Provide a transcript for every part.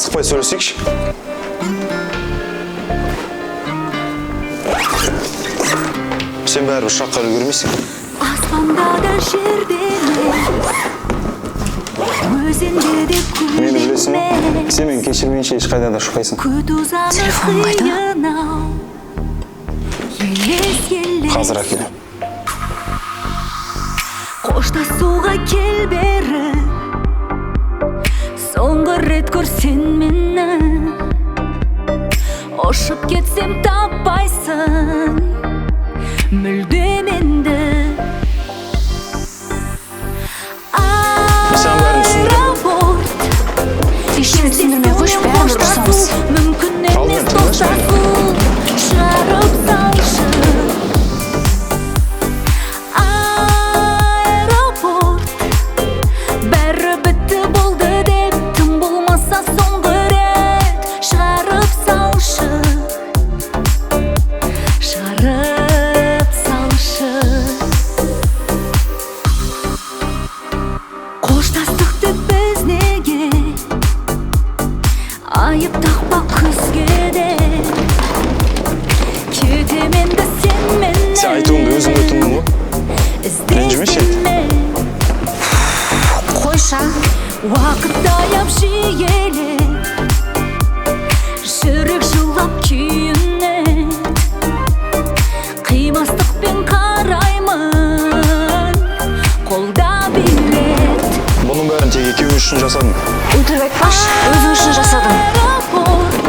Асықпай сөйлесейікші. Сен бәрібір ұшаққа үлгермейсің. Аспанда да, жерде емес, өзенде де, Мені көл білесің ба? емес. Сен мені кешірмейінше ешқайда да ұшпайсың. Күту заңы Телефоның қайда? қиын ау. Елес, елес. Қазір әкелемін. Қоштасуға кел бері. Соңғы рет көрсең мені. Ұшып кетсем, таппайсың мүлдем енді. Мен саған бәрін түсіндіремін. Аэропорт. Ештеңе түсіндірмей қойшы, бәрібір ұрысамыз. Мүмкін емес Алдымен тыңдашы мені. достасу. Шығарып салшы. Аэропорт. Бәрі бітті, болды деп, тым болмаса соңғы рет шығарып салшы. Шығарып салшы. Қоштастық деп біз неге айып тақпа күзге де. Кетем енді сен мені Сен айтуыңды өзің өтіндің ғой. Ренжімеші енді. іздесеме. Қойшы. Уақыт таяп жиелеп, жүрек жылап күйінеді. Қимастықпен қараймын, қолда билет. Бұның бәрін тек екеуміз үшін жасадым. Өтірік айтпашы, өзің үшін жасадың. Аэропорт.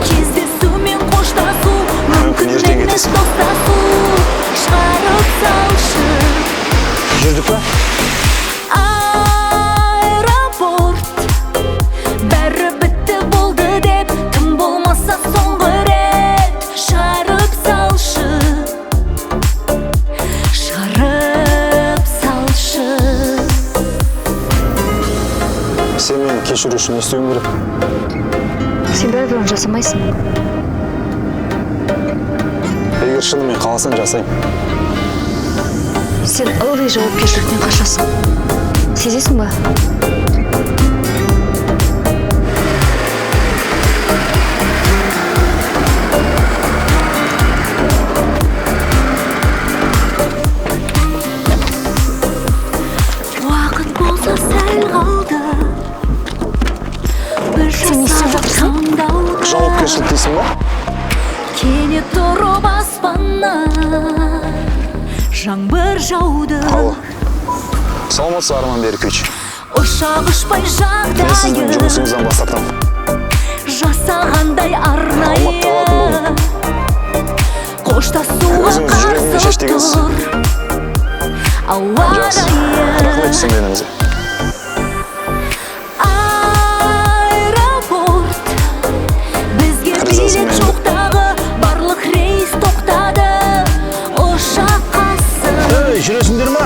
Кездесу мен қоштасу Мүмкін, мүмкін ертең емес кетесің. достасу. Шығарып салшы. Жүрдік па? Аэропорт. Бәрі бітті, болды деп, тым болмаса соңғы рет шығарып салшы. Шығарып салшы. Сен мені кешіру үшін не істеуім керек? Сен бәрібір оны жасамайсың. Егер шынымен қаласаң, жасаймын. Сен ылғи жауапкершіліктен қашасың, сезесің ба? Уақыт болса сәл қалды бір Сен не істеп жасаған жатырсың? таңдауға. Жауапкершілік дейсің ба? Кенет тұрып аспаннан жаңбыр жауды. Алло. Саламатсыз, Арман Берикович. Ұшақ ұшпай Мен сіздің жағдайы жұмысыңыздан бас тартамын. жасағандай арнайы. Алматыда алатын болдым. Қоштасуға Өзіңіз жүрегіңмен қарсы шеш дегенсіз. тұр ауа Жақсы. райы. Рахмет түсінгеніңізге. Аэропорт. Бізге Ризасың билет енді. жоқ тағы, барлық рейс тоқтады, ұшақ қасы. Ей, жүресіңдер ма?